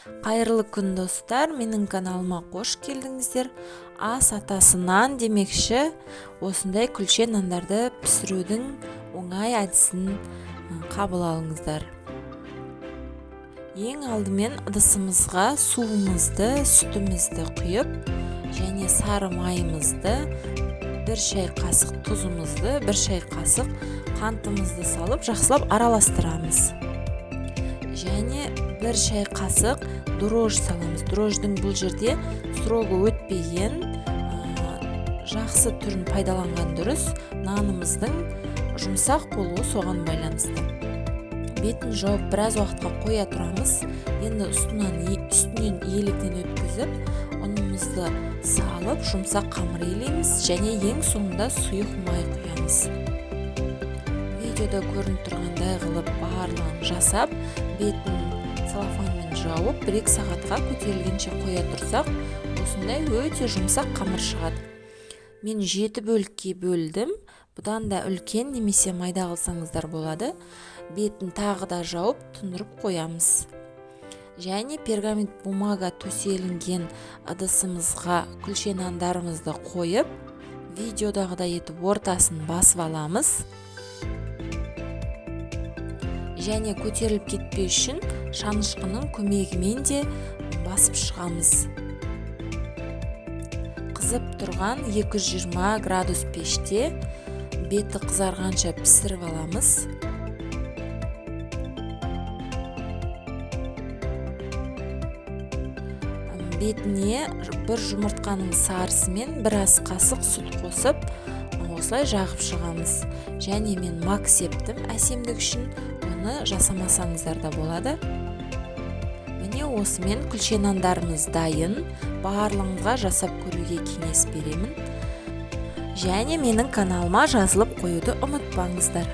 Қайырлы күн, достар, менің каналыма қош келдіңіздер. Ас атасынан демекші, осындай күлше нандарды пісірудің оңай әдісін қабыл алыңыздар. Ең алдымен ыдысымызға суымызды, сүтімізді құйып, және сары майымызды, бір шай қасық тұзымызды, бір шай қасық қантымызды салып жақсылап араластырамыз. Және бір шай қасық дрожж саламыз. Дрожждың бұл жерде срогы өтпеген, жақсы түрін пайдаланған дұрыс. Нанымыздың жұмсақ болуы соған байланысты. Бетін жауып біраз уақытқа қоя тұрамыз. Енді үстінен електен өткізіп, ұнымызды салып, жұмсақ қамыр илейміз және ең соңында сұйық май құямыз. Видеода көрініп тұрғандай қылып барлығын жасап, бетін целлофанмен жауып, 1-2 сағатқа көтерілгенше қоя тұрсақ, осындай өте жұмсақ қамыр шығады. Мен 7 бөлікке бөлдім. Бұдан да үлкен немесе майда қылсаңыздар болады. Бетін тағы да жауып, тұндырып қоямыз. Және пергамент бумага төселінген ыдысымызға күлше нандарымызды қойып, видеодағыдай етіп ортасын басып аламыз. Және көтеріліп кетпеу үшін шанышқының көмегімен де басып шығамыз. Қызып тұрған 220 градус пеште беті қызарғанша пісіріп аламыз. Бетіне бір жұмыртқаның сарысымен бір ас қасық сүт қосып, осылай жағып шығамыз. Және мен мак септім әсемдік үшін, оны жасамасаңыздар да болады. Міне осымен күлше нандарымыз дайын. Барлығыңызға жасап көруге кеңес беремін. Және менің каналыма жазылып қоюды ұмытпаңыздар.